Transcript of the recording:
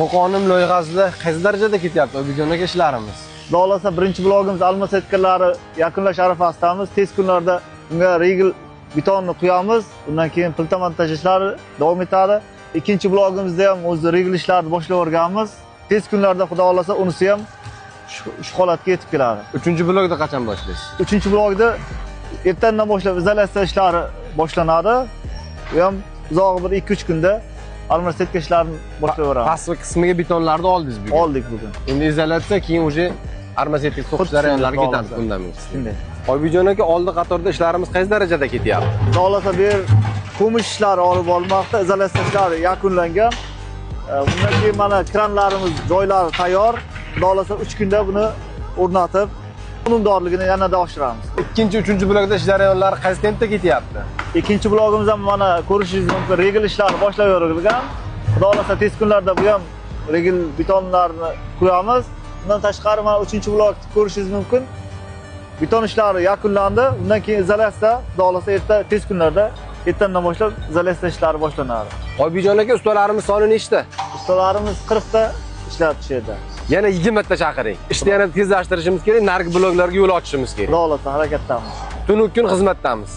Qo'qonim loyihasida qaysi darajada ketyapti Obidjon aka ishlarimiz? Xudo xohlasa, birinchi blogimiz alma setkalari yakunlash arafasidamiz. Tez kunlarda unga regl betonni quyamiz. Undan keyin plita montaj ishlari davom etadi. Ikkinchi blogimizda ham o'zi regl ishlarini boshlab yuborganmiz. Tez kunlarda, Xudo xohlasa, unisi ham shu holatga yetib keladi. Uchinchi blokda qachon boshlaysiz? Uchinchi blokda ertandan boshlab izolyatsiya ishlari boshlanadi. U ham uzog'i bir 2-3 kunda alma setka ishlarini boshlab yuboramiz. Pastki qismiga betonlarni oldingiz bugun. Oldik bugun. Endi izolyatsiya, keyin уже armasetka so'qish Xuddi jarayonlari shunday, ketadi xohlasa. Fundament. Shunday. Obidjon aka, oldi qatorda ishlarimiz qaysi darajada ketyapti? Xudo xohlasa, bu yer ko'mish ishlari olib borilmoqda, izolyatsiya ishlari yakunlangan. Bundan keyin mana kranlarimiz joylari tayyor. Xudo xohlasa, 3 kunda buni o'rnatib, unumdorligini yanada oshiramiz. Ikkinchi, uchinchi blokda ish jarayonlari qaysi tempda ketyapti? Ikkinchi blogimiz ham, mana, ko'rishingiz mumkin, regl ishlari boshlab yuborilgan. Xudo xohlasa, tez kunlarda bu ham regl betonlarni quyamiz. Undan tashqari, mana, uchinchi blok ko'rishingiz mumkin. Beton ishlari yakunlandi. Undan keyin izolyatsiya, Xudo xohlasa, erta tez kunlarda, ertandan boshlab izolyatsiya ishlari boshlanadi. Obidjon aka, ustalarimiz soni nechta? Ustalarimiz 40 ta ishlayapti shu yerda. Yana 20 ta chaqiring. Ishni yana tezlashtirishimiz kerak, narigi bloklarga yo'l ochishimiz kerak. Xudo xohlasa, harakatdamiz. Tunu kun xizmatdamiz.